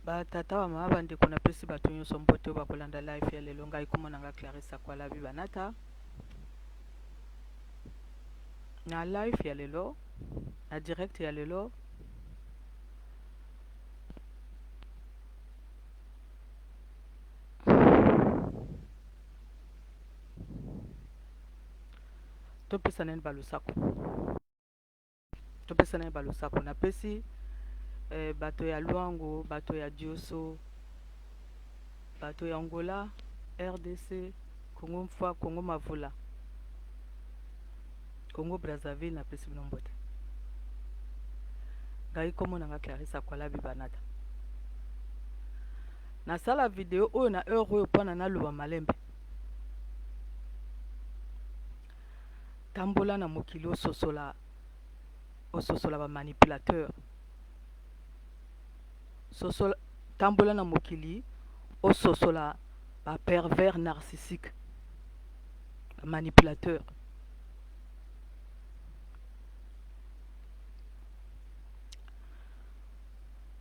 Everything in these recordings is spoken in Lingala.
Ba tata ba mama ba ndeko na pesi bato nyonso mbote oyo bakolanda live ya lelo. Ngai kombo na nga Clarisse Akwalabi Banata. Na live ya lelo, na direct ya lelo, topesa nani balosako. Topesa naye ba losako. Napesi eh, bato ya Luango, bato ya Dioso, bato ya Angola, RDC, Congo Mfwa, Congo Mavula, Congo Brazzaville, napesi bino mbote. Ngai kombo na nga Clarisse Akwalabi Banata. Nasala video oyo na heure oyo mpona naloba malembe. Tambola na mokili ososola ososola ba manipulateur sosola tambola na mokili ososola ba pervers narcissique ba manipulateur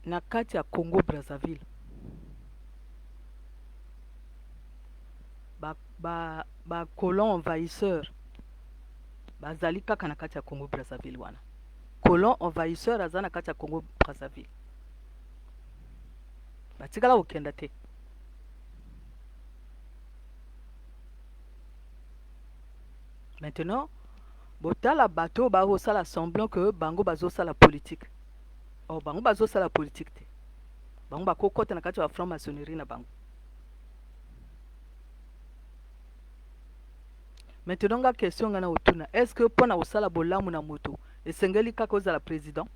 na kati ya Congo Brazzaville ba ba ba colons envahisseurs bazali kaka na kati ya Congo Brazzaville wana. Colon envahisseur aza na kati ya Congo Brazzaville, batikala kokenda te. Maintenant botala bato oyo bakosala semblant que bango bazosala politique. Or bango bazosala politique te, bango bakokota na kati ya franc maçonnerie na bango. Maintenant nga question nga na otuna, est-ce que pona kosala bolamu na moto esengeli kaka ozala president?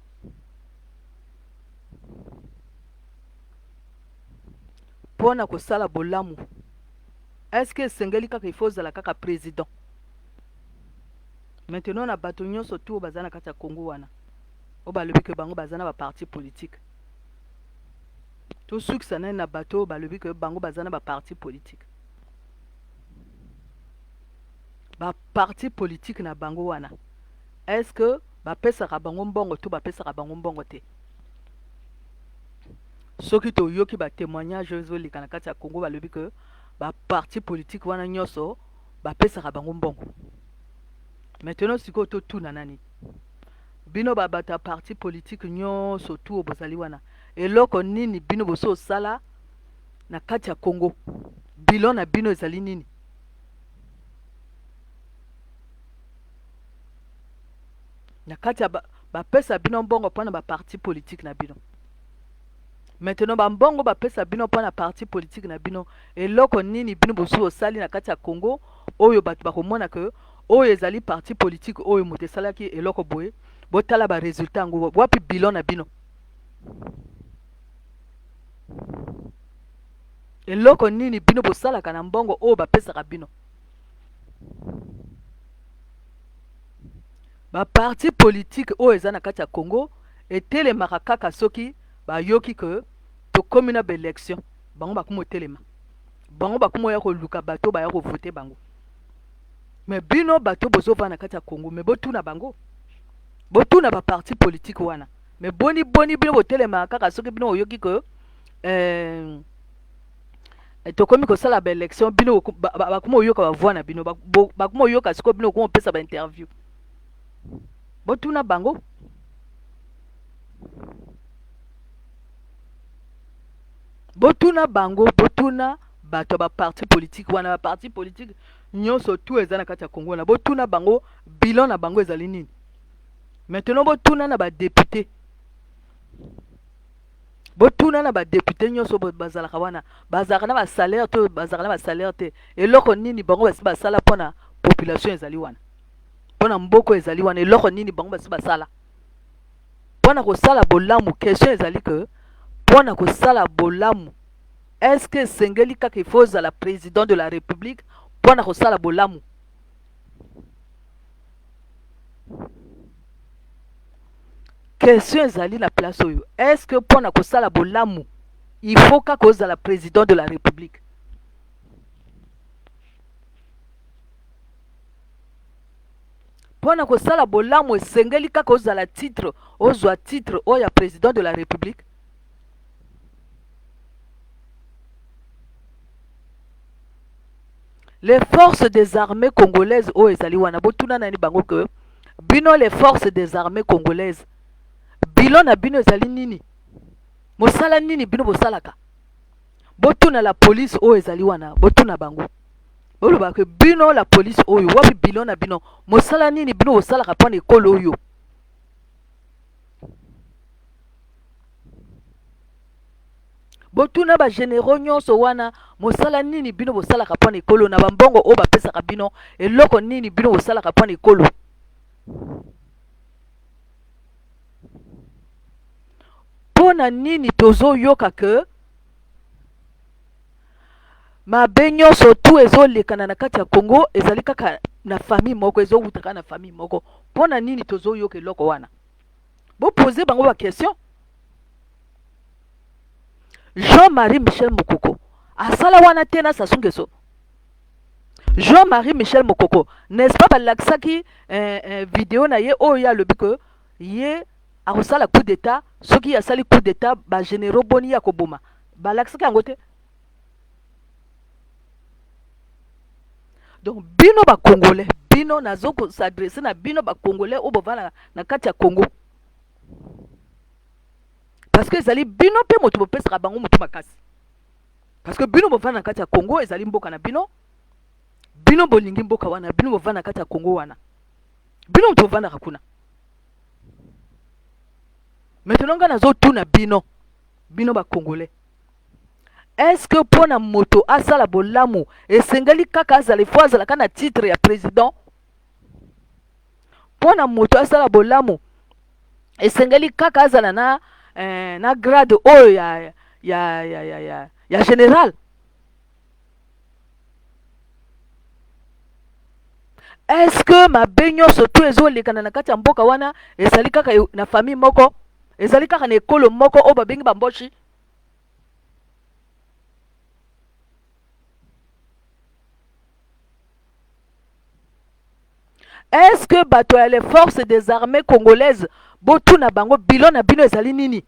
Pona kosala bolamu est-ce que esengeli kaka il faut ozala kaka president? Maintenant na bato nyonso tout baza na kati ya Congo wana oyo balobi ke bango baza na ba parti politique, tosukisa nani na bato oyo balobi ke bango baza na ba parti politique? Ba parti politique na bango wana est ce que bapesaka bango mbongo to bapesaka bango mbongo te? Soki toyoki ba témoignage oyo ezoleka na kati ya Congo, balobi ke ba parti politique wana nyonso bapesaka bango mbongo. Maintenant sikoyo totuna nani, bino ba bato ya parti politique nyonso tu oyo bozali wana, eloko nini bino bososala na kati ya Congo? Bilan na bino ezali nini? Na kati ya bapesa bino mbongo mpona ba parti politique na bino. Maintenant ba mbongo bapesa bino mpona parti politique na bino, eloko nini bino bosi osali na kati ya Congo oyo bato bakomona ke oyo ezali parti politique oyo moto esalaki eloko boye? Botala ba resultat yango wapi, bilan na bino? Eloko nini bino bosalaka na mbongo oyo bapesaka bino? Ba parti politique oyo eza na kati ya Congo etelemaka kaka soki bayoki ke tokomi na ba election, bango bakomi otelema, bango bakomi oya koluka bato baya kovote bango. Me bino bato bozovanda na kati ya Congo, me botuna bango, botuna ba parti politique wana, me boni boni bino botelemaka kaka soki bino oyoki ke eh, tokomi kosala ba election, bino bakomi oyoka ba voix na bino, bakomi oyoka sikoyo bino okomi opesa ba interview. Botuna bango. Botuna bango, botuna bato ya ba parti politique wana, ba parti politique nyonso tu eza na kati ya Congo wana, botuna bango bilan na bango ezali nini. Maintenant botuna na ba député, botuna na ba député nyonso bazalaka wana, bazalaka na ba salaire to bazalaka na ba salaire te, eloko nini bango basi basala mpona population ezali wana, mpona mboko ezali wana, eloko nini bango basi basala mpona kosala bolamu? Question ezali ke mpona kosala bolamu, est-ce que esengeli kaka il faut ozala président de la république mpona kosala bolamu? Question ezali na place oyo, est-ce que mpona kosala bolamu il faut kaka ozala président de la république? Mpona kosala bolamu esengeli kaka ozala titre, ozwa titre oyo ya président de la république? Les forces des armées congolaises oyo ezali wana, botuna nani bango ke bino les forces des armées congolaises, bilan na bino ezali nini? Mosala nini bino bosalaka? Botuna la police oyo ezali wana, botuna bango, boloba ke bino la police oyo, wapi bilan na bino? Mosala nini bino bosalaka mpo na ekolo oyo? Botuna ba generaux nyonso wana, mosala nini bino bosalaka mpo na ekolo? Na bambongo oyo bapesaka bino, eloko nini bino bosalaka mpo na ekolo? Mpo na nini tozoyoka ke mabe nyonso tu ezolekana na kati ya Congo ezali kaka na famille moko, ezowuta kaka na famille moko? Mpo na nini tozoyoka eloko wana? Bopose bango baquestion. Jean-Marie Michel Mokoko asala wana te na Sassou Nguesso. Jean-Marie Michel Mokoko, n'est-ce pas, balakisaki video na ye oyo ye alobi ke ye akosala coup d'état, soki asali coup d'état, bagénéraux boni ye akoboma? Balakisaki yango te? Donc bino bacongolais, bino nazo s'adresser na bino bacongolais oyo bovanda na kati ya Congo, parce que ezali bino mpe moto bopesaka bango motu makasi, parce que bino bovanda na kati ya Congo, ezali mboka na bino, bino bolingi mboka wana, bino bovanda na kati ya Congo wana, bino moto bovandaka kuna. Maintenant ngai nazotuna bino, bino bacongolais, est-ce que mpona moto asala bolamu esengeli kaka azala, ifo azalaka na titre ya président? Mpona moto asala bolamu esengeli kaka azala na grade oyo ya général? Est-ce que mabe nyonso tu ezolekana na kati ya mboka wana ezali kaka na famille moko, ezali kaka na ekolo moko oyo babengi bamboshi? Est-ce que bato ya les forces des armées congolaises, botuna bango, bilan na bino ezali nini?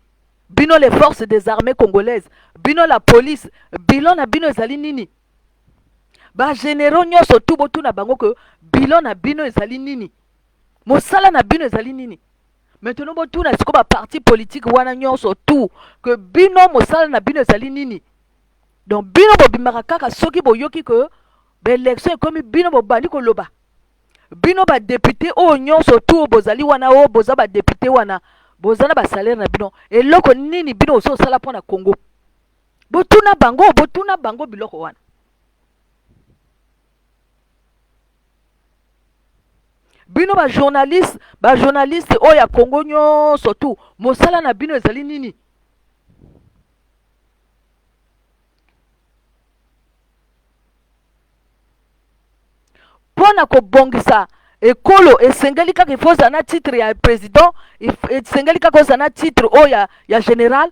Bino les forces des armées congolaises, bino la police, bilan na bino ezali nini? Bagénéraux nyonso tu, botuna bango ke bilan na bino ezali nini, mosala na bino ezali nini? Maintenant botuna sikoyo baparti politique wana nyonso tu ke bino mosala na bino ezali nini? Donc bino bobimaka kaka soki boyoki ke baélection ekomi, bino bobandi koloba. Bino badéputé oyo nyonso tu oyo bozali wana, oyo boza badéputé wana, boza na basalaire na bino, eloko nini bino ozosala mpo na Congo? Botuna bango, botuna bango biloko wana. Bino bajournaliste, bajournaliste oyo ya Congo nyonso tu, mosala na bino ezali nini? Mpo na kobongisa ekolo esengeli kaka ifo ozala na titre ya président, esengeli kaka ozala na titre oyo ya général?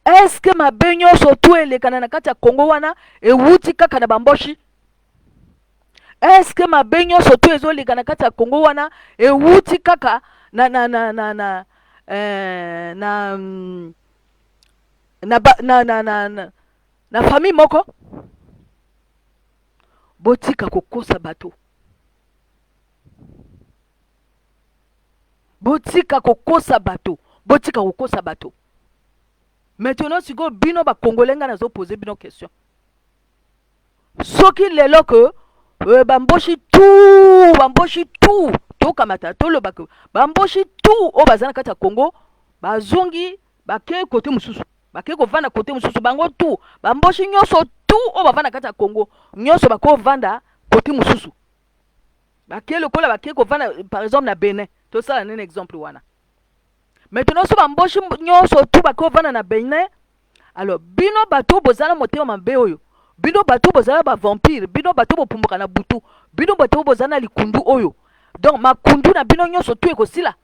Est-ce que mabe nyonso tu elekana na kati ya Congo wana ewuti kaka na bamboshi? Est-ce que mabe nyonso tu ezoleka na kati ya Congo wana ewuti kaka na eh, na na, ba, na, na, na, na, na famille moko? Botika kokosa bato, botika kokosa bato, botika kokosa bato. Maintenant sikoyo bino bacongolais, ngai nazopose bino question: soki lelo ke bamboshi tu, bamboshi tu, tokamata toloba ke bamboshi tu oyo baza na kati ya Congo bazongi, bake kote mosusu, bake kovanda kote mosusu, bango tu, bamboshi nyonso tu oyo bavanda kati ya Congo nyonso bakovanda kote mosusu, bake lokola bake kovanda par exemple na Benin, tosala nene exemple wana. Maintenant so bamboshi nyonso tu bake kovanda na Benin, alors bino bato bozala motema mabe oyo, bino bato bozala bavampire, bino bato bopumbwaka na butu, bino bato bozala na likundu oyo, donc makundu na bino nyonso tu ekosila?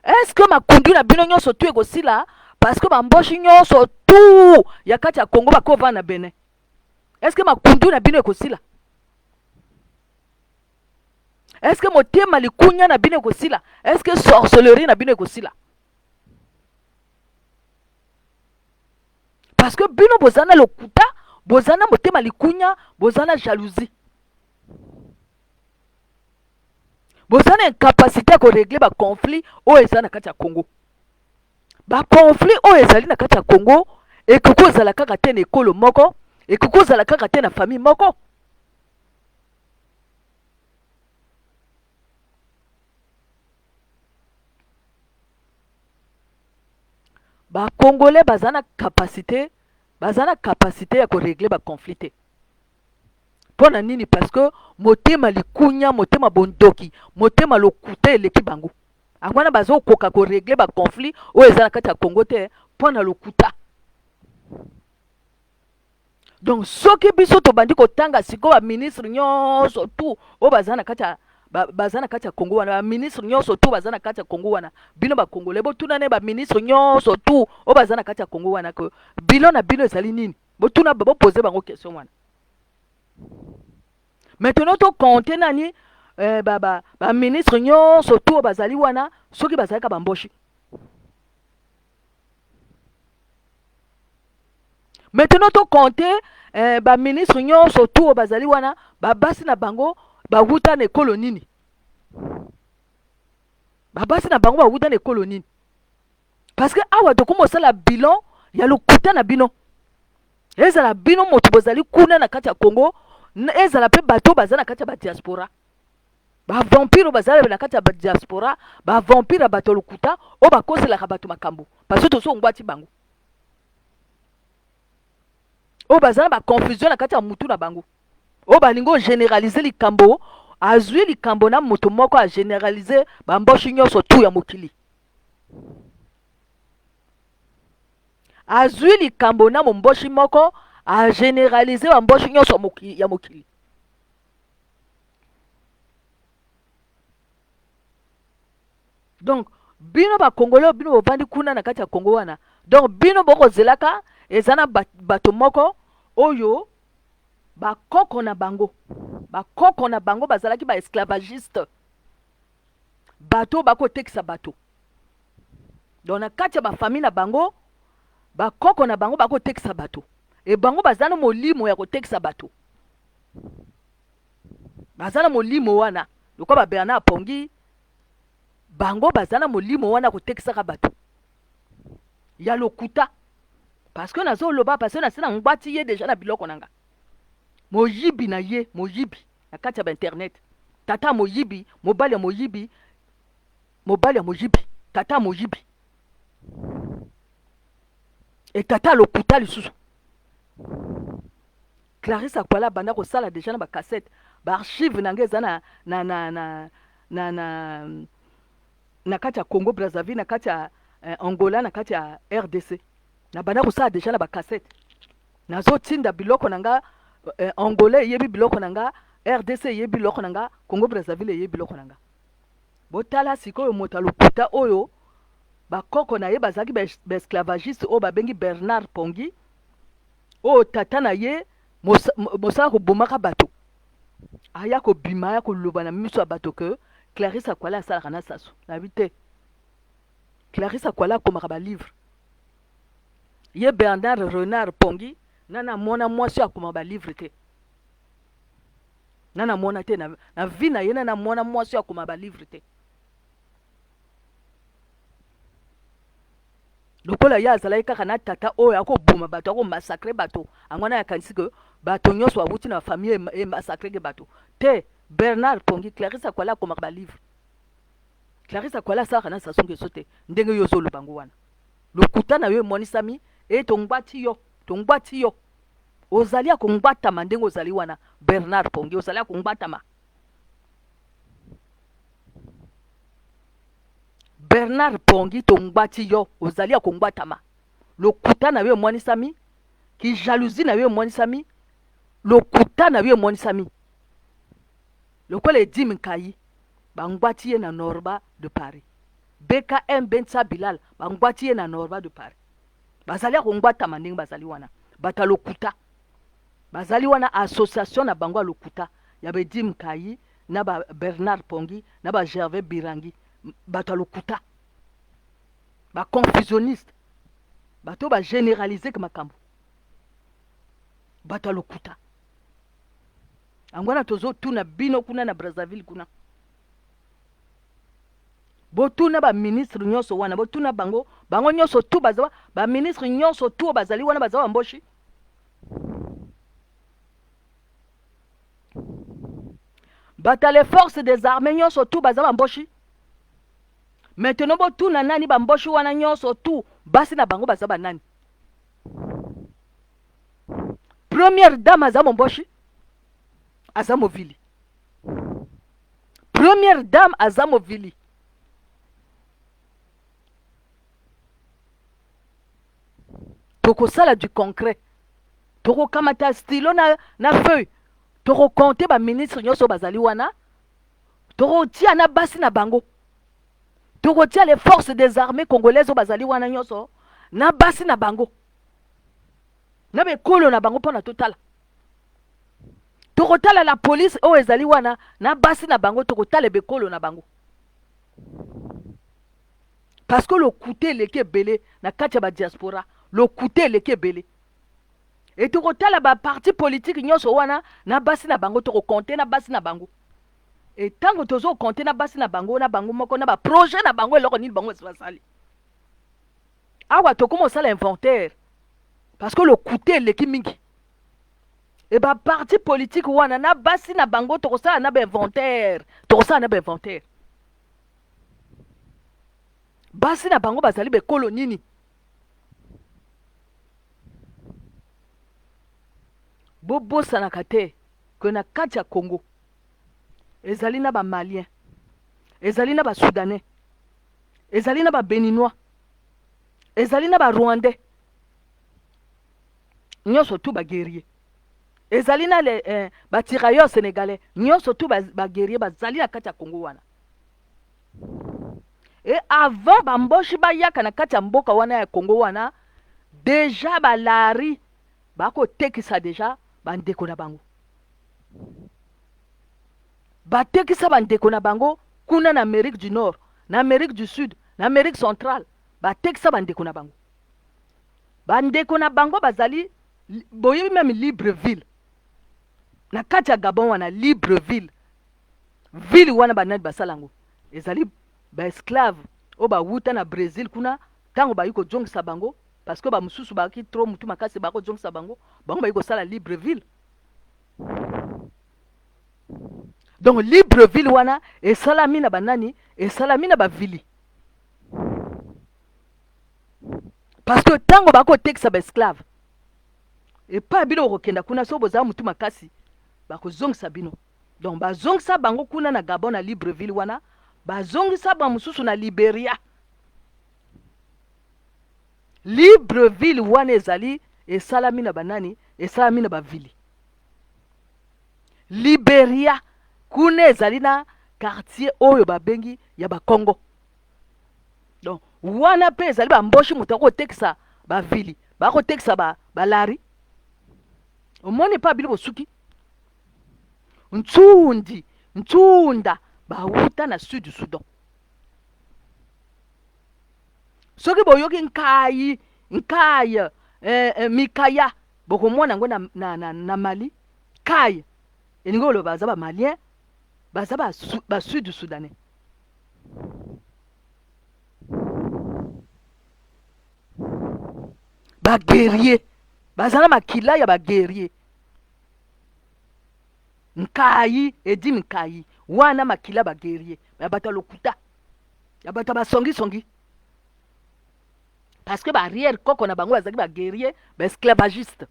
Est-ce que makundu na bino nyonso tu ekosila parce que bamboshi nyonso tu ya kati ya Congo bakovanda na Benin? Est-ce que makundu na bino ekosila? Est-ce que motema likunya na bino ekosila? Est-ce que sorcellerie na bino ekosila? Parce que bino boza na lokuta, boza na motema likunya, boza na jalousie, boza na incapacité ya koregle baconflit oyo eza na kati ya Congo. Baconflit oyo ezali na kati ya Congo ekoki kozala kaka te na ekolo moko, ekoki kozala kaka te na famille moko. Ba Congolais baza na capacité, baza na capacité ya ko régler ba conflit te. Mpo na nini? Parce que motema likunya, motema bondoki, motema lokuta eleki bango. Yango wana bazokoka ko régler ba conflit oyo eza na kati ya Congo te mpo na lokuta. Donc soki biso tobandi kotanga sikoyo ba ministre nyonso tout oyo baza na kati ya baza na kati ya Congo wana, ba ministre nyonso tout baza na kati ya Congo wana, bino ba Congolais botuna ne ba ministre nyonso tout oyo baza na kati ya Congo wana ke bilan na bino ezali nini? Botuna, bopose bango question wana. Maintenant to compter nani eh, ba, ba, ba ministre nyonso tout oyo bazali wana soki bazalaka bamboshi. Maintenant to compter eh, ba ministre nyonso tout oyo bazali wana, babasi na bango bawuta na ekolo nini? Babasi na bango bawuta na ekolo nini? Parce que awa tokomi kosala bilan ya lokuta na bino. Ezala bino moto bozali kuna na kati ya Congo, ezala mpe bato baza na kati ya ba diaspora. Ba vampire oyo bazali na kati ya ba diaspora, ba vampire ya bato ya lokuta oyo bakoselaka bato makambo, parce que tozo ngwati bango. Oyo baza na ba confusion na kati ya mutu na bango, oyo balingi ogeneralize likambo, azwi likambo na moto moko ageneralize bamboshi nyonso tu ya mokili. Azwi likambo na momboshi moko ageneralize bamboshi nyonso ya mokili. Donc bino ba Congolais, bino bovandi kuna na kati ya Congo wana, donc bino bokozelaka eza na bato moko oyo bakoko na bango, bakoko na bango bazalaki ba esclavagiste, bato oyo bakotekisa bato. Donc na kati ya ba famille na bango, bakoko na bango bakotekisa bato, e bango baza na molimo ya kotekisa bato, baza na molimo wana lokola ba Bernard Pongi, bango baza na molimo wana kotekisaka bato ya lokuta. Parce que nazoloba, parce que nasi na ngwati ye deja na biloko na nga, moyibi na ye, moyibi na kati ya ba internet, tata moyibi, mobali ya moyibi, mobali ya moyibi, tata moyibi, e tata lokuta lisusu. Clarisse Akwala banda kosala deja na ba cassette, ba archive na nga eza na kati ya Congo Brazzaville, na kati ya Angola, na kati ya RDC. Na banda kosala deja na ba cassette, nazotinda biloko na nga, Angola eyebi biloko na nga, RDC eyebi biloko na nga, Congo Brazzaville eyebi biloko na nga. Botala sikoyo moto ya lokuta oyo bakoko na ye bazalaki ba esclavagiste oyo babengi Bernard Pongi, oyo tata na ye mosala kobomaka bato, aya kobima, aya koloba na miso ya bato ke Clarisse Akwala asalaka na Sassou. Nayebi te, Clarisse Akwala akomaka ba livre, ye Bernard Renard Pongi nana amona mwasi oyo akoma ba livre te, nana amona te na vie na ye, nana amona mwasi oyo akoma ba livre te. Lokola ye azalaki kaka na tata oyo akoboma bato, akomassacre bato, yango wana akanisi ke bato nyonso bawuti na famille emassacreke bato te. Bernard Pongi, Clarisse Akwala akomaka ba livre, Clarisse Akwala asalaka na Sassou Nguesso te ndenge yo ozoloba yango wana. Lokuta na yo emonisami, e tongwati yo, tongwati yo, ozali ya kongwatama ndenge ozali wana. Bernard Pongi, ozali ya kongwatama. Bernard Pongi, tongwati yo, ozali ya kongwatama. Lokuta na yo emonisami, ki jalousie na yo emonisami, lokuta na yo emonisami. Lokola Edim Nkayi, bangwati ye na Norba de Paris. BKM Bensa Bilal, bangwati ye na Norba de Paris. Bazali ya kongwatama ndenge bazali wana, bato ya lokuta bazali wana, association na bango ya lokuta ya Edim Nkayi na ba Bernard Pongi na ba Gervais Birangi, bato ya lokuta, ba confusionniste, bato ba généraliser ke makambo. Bato ya lokuta. Yango wana tozotuna bino kuna na Brazzaville kuna. Botuna ba ministre nyonso wana, botuna bango, bango nyonso tu baza ba ministre nyonso tu bazali wana baza ba mboshi. Bato les forces des armées nyonso tu baza ba mboshi. Maintenant botuna nani ba mboshi wana nyonso tu basi na bango baza ba nani? Première dame aza momboshi, aza movili. Première dame aza movili. Tokosala du concret. Tokokamata stylo na, na feuille. Tokokonte ba ministre nyonso bazali wana. Tokotia na basi na bango. Tokotia les forces des armées congolaises oyo bazali wana nyonso na basi na bango. Na bekolo na bango mpona totala. Tokotala la police oyo ezali wana na basi na bango, tokotala bekolo na bango. Parce que lokuta eleki ebele na kati ya ba diaspora, lokuta eleki ebele. Et tokotala ba parti politique nyonso wana na basi na bango, tokokonte na basi na bango. Et tango tozo compter na basi na bango, na bango moko na ba projet na bango, eloko nini bango basali. Awa tokoma osala inventaire parce que lokuta eleki mingi. Et ba parti politique wana na basi na bango tokosala na ba inventaire, tokosala na ba inventaire. Basi na bango bazali bekolo nini? Bobosanaka te que na kati ya Congo ezali na ba Maliens, ezali na ba Soudanais, ezali na ba Beninois, ezali na ba Rwandais, nyonso tout ba guerriers, ezali na les, ba tirailleurs sénégalais, nyonso tout ba guerriers bazali na kati ya Congo wana. Et avant ba mboshi bayaka na kati ya mboka wana ya Congo wana, déjà ba lari bakotekisa déjà bandeko na bango. Batekisa bandeko na bango kuna na Amérique du Nord, na Amérique du Sud, na Amérique centrale, batekisa bandeko na bango. Bandeko na bango bazali, boyebi même Libreville na kati ya Gabon wana, Libreville ville wana banani basala yango, ezali ba esclave oyo bawuta na Brésil kuna, ntango bayi kozongisa bango parce que ba mosusu bazalaki trop mutu makasi, bakozongisa bango, bango bayi kosala Libreville. Donc Libreville wana esalami na banani, esalami na bavili, parce que ntango bakotekisa ba esclave epai bino bokokenda kuna, soki bozala mutu makasi bakozongisa bino. Donc bazongisa bango kuna na Gabon na Libreville wana, bazongisa ba mosusu na Liberia. Libreville wana ezali esalami na banani, esalami na bavili. Liberia kuna ezali na quartier oyo babengi ya bakongo. Donc wana pe ezali bamboshi, moto akotekisa bavili, bakotekisa balari. Omoni pa bino bosuki ntsundi ntsunda bawuta na sud Soudan. Soki boyoki nkai nkai mikaya, bokomona yango na Mali. Kai elingi koloba baza ba Malien, baza ba sud soudanais. Ba guerrier baza na makila ya ba guerrier. Nkai edi nkai wana makila ba guerrier ya bato ya lokuta, ya bato ya basongisongi, parce que ba arrière koko na bango bazalaki ba guerrier, ba esclavagiste.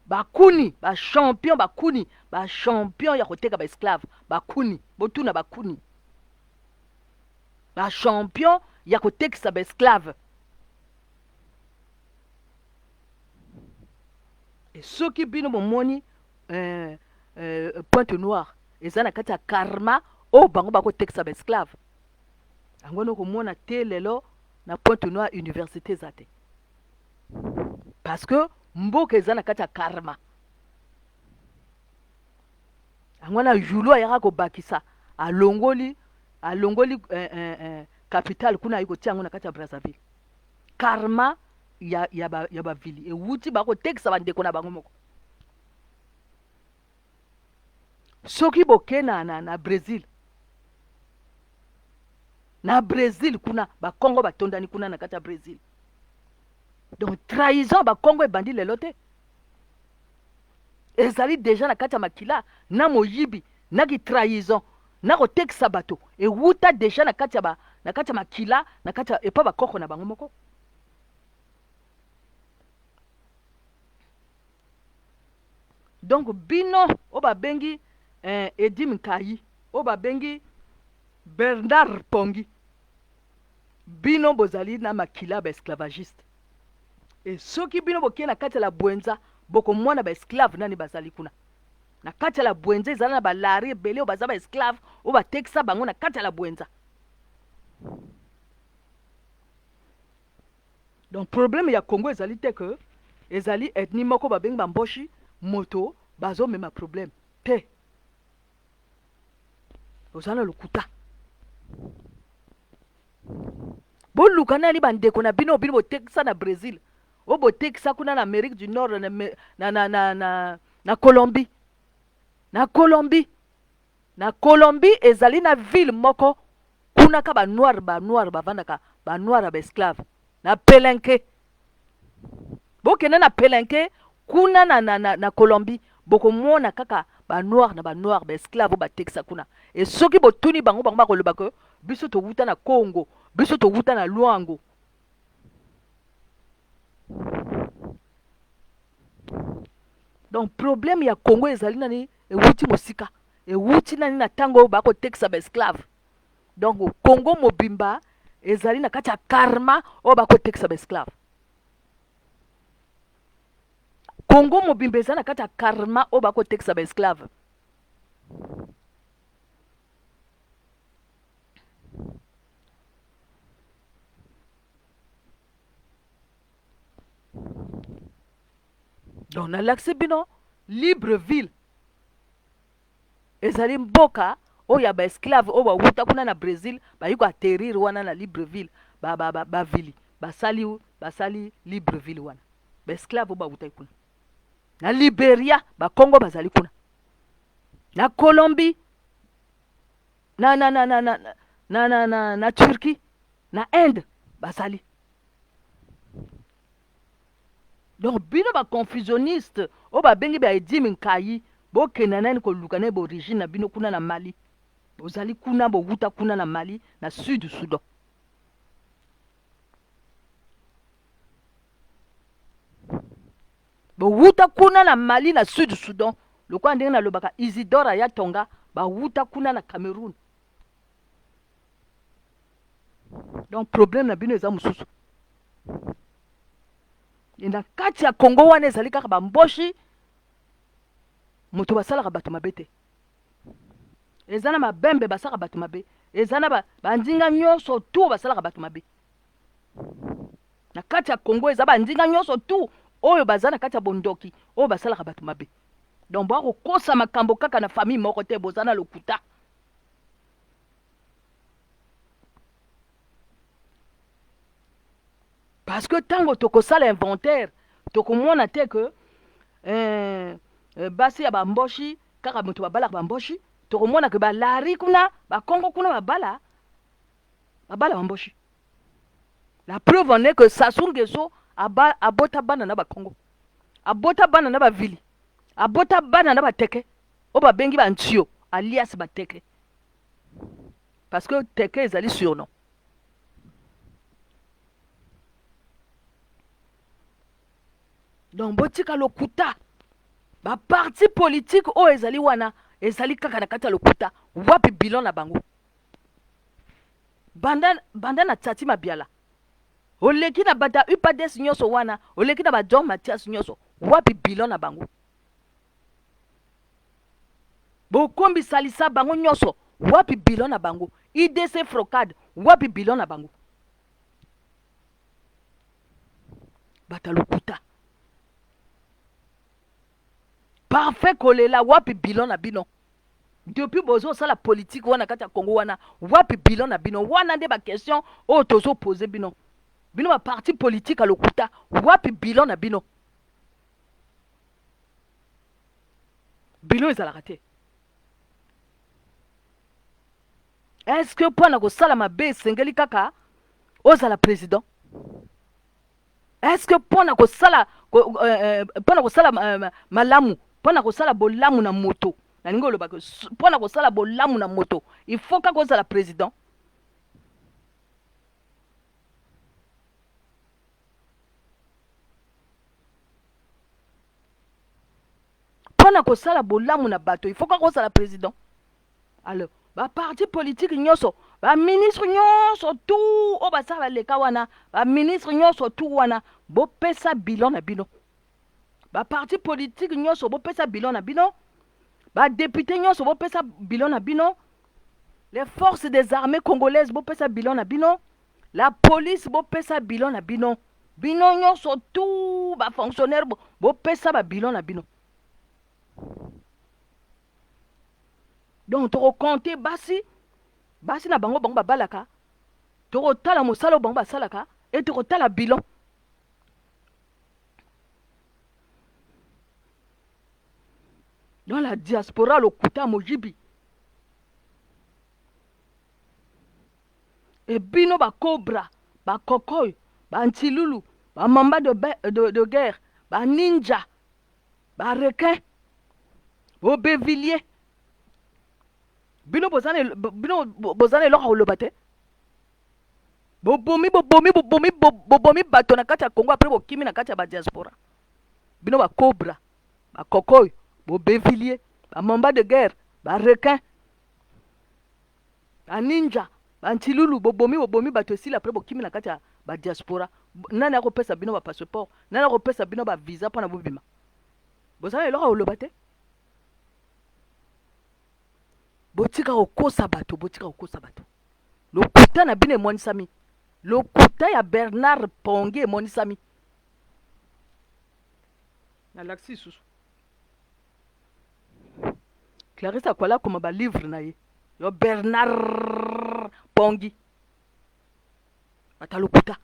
Bakuni ba champion, bakuni ba champion ya koteka ba esclave, bakuni botuna, bakuni ba champion ya kotekisa ba esclave. Et soki bino bomoni Pointe Noire eza na kati ya karma oyo bango bakotekisa ba esclave, yango wana okomona te lelo na Pointe Noire université eza te, parce que mboka eza na kati ya karma. Yango wana Julu ayaka kobakisa, alongoli capitale kuna, ayi kotia yango na kati ya Brazzaville. Karma. ya, ya, ba, ya bavili ewuti bakotekisa bandeko na bango moko. Soki boke na, na, na Brésil, na Brésil kuna bakongo batondani kuna na kati ya Brésil. Donc trahison ya bakongo ebandi lelo te, ezali deja na kati ya makila na moyibi na kitrahison na kotekisa bato ewuta deja na kati ya ba, na kati ya makila na kati ya epa bakoko na bango moko. Donc bino oyo babengi eh, Edim Nkayi, oyo babengi Bernard Pongi, bino bozali na makila ya baesclavagiste. E soki bino bokei na kati ya la Bwenza, bokomona baesclave nani bazali kuna na kati ya la Bwenza. Ezala na balari ebele oyo baza baesclave oyo batekisa bango na kati ya la Bwenza. Donc problème ya Congo ezali te que ezali ethnie moko babengi bamboshi moto bazomema problème te. Oza na lokuta. Boluka nani bandeko na bino, bino botekisa na Brésil, oyo botekisa kuna na Amérique du Nord, na, na, na, na, na, na Colombie. Na Colombie, na Colombie ezali na ville moko kuna ka ba noir, ba noir bavandaka, ba noir ya ba esclave na Pelenke. Bokende na Pelenke kuna na, na, na, na Colombie, bokomona kaka ba noir na ba noir ba esclave oyo batekisa kuna. E soki botuni bango, bango bakoloba ke biso towuta na Congo, biso towuta na Luango. Donc problème ya Congo ezali nani, ewuti mosika, ewuti nani na ntango oyo bakotekisa ba esclave. Donc Congo mobimba ezali na kati ya karma oyo bakotekisa ba esclave. Congo mobimba eza na kati ya karma oyo bakotekisa ba esclave. Donc nalakisi bino Libreville ezali mboka oyo ya baesclave oyo bawuta kuna na Brésil, bayi koatterrir wana na Libreville. Bavili ba, ba, basali, basali Libreville wana, baesclave oyo bawutaki kuna na Liberia, bakongo bazali kuna na Colombie, na, na, na, na, na, na, na, na, na Turquie, na Inde bazali. Donc bino ba confusionniste oyo babengi ba Edimi Nkayi, bokenda nani koluka na origine na bino kuna na Mali. Bozali kuna, bowuta kuna na Mali, na Sud Soudan. Bowuta kuna na Mali, na Sud Soudan, lokola ndenge nalobaka Isidore ya Tonga, bawuta kuna na Cameroun. Donc problème na bino eza mosusu. E na kati ya Congo wana ezali kaka bamboshi moto basalaka bato mabe te, eza na mabembe basalaka bato mabe, eza na bandinga nyonso tu basalaka bato mabe na kati ya Congo. Eza bandinga nyonso tu oyo baza na kati ya bondoki oyo basalaka bato mabe. Donc boakokosa makambo kaka na famille moko te, boza na lokuta. Parce que ntango tokosala inventaire, tokomona te que basi ya bamboshi kaka moto babalaka bamboshi. Tokomona ke balari kuna, bakongo kuna babala babala bamboshi. La preuve en est que Sassou Nguesso abota bana na bakongo, abota bana na bavili, abota bana na bateke oyo babengi bantio alias bateke, parce que teke ezali surnom. Donc botika lokuta. Baparti politique oyo ezali wana ezali kaka na kati ya lokuta. Wapi bilan na bango? Banda, banda na Tati Mabiala, oleki na bata UPADES nyonso wana, oleki na ba John Mathias nyonso, wapi bilan na bango? Bokombisalisa bango nyonso, wapi bilan na bango? IDC Frocade, wapi bilan na bango? Bata lokuta. Parfait kolela, wapi bilan na bino depuis bozosala politique wana kati ya Congo wana? Wapi bilan na bino wana? Nde baquestion oyo tozopose bino. Bino ba parti politique ya lokuta, wapi bilan na bino? Bilan ezalaka te. Est-ce que mpo na kosala mabe esengeli kaka ozala président? Est-ce que mpo na kosala mpo na kosala malamu, mpo na kosala bolamu na moto, nalingi oloba mpo na kosala bolamu na moto, il faut kaka ozala président? Mpo na kosala bolamu na bato, il faut kaka ozala président? Alors baparti politique nyonso, baministre nyonso tout oyo basala baleka wana, baministre nyonso tout wana, bopesa bilan na bino. Baparti politique nyonso, bopesa bilan na bino. Badéputé nyonso, bopesa bilan na bino. Les forces des armées congolaises, bopesa bilan na bino. La police, bopesa bilan na bino. Bino nyonso tout bafonctionnaire, bopesa babilan na bino. Donc tokocompter basi, basi na bango, bango babalaka, tokotala mosala oyo bango basalaka e tokotala bilan. Dans la diaspora, lokuta, moyibi. E bino bacobra, bakokoy, bantilulu, bamamba de guerre, baninja, barequin, bobevilie, bino boza na eloko ya koloba te. Bobomi, bobomi, bobomi, bobomi bato na kati ya Congo, après bokimi na kati ya badiaspora. Bino bacobra, bakokoy, bobevilie, bamamba de guerre, barequin, baninja, bantilulu, bobomi, bobomi bato, esili, après bokimi na kati ya badiaspora. Nani akopesa bino bapasseport? Nani akopesa bino bavisa mpona bobima? Boza na eloko ya koloba te. Botika kokosa bato, botika kokosa bato. Lokuta na bino emonisami. Lokuta ya Bernard Pongi emonisami. Nalakisi lisusu Clarisse akwala akoma balivre na ye. Yo Bernard Pongi, ata lokuta.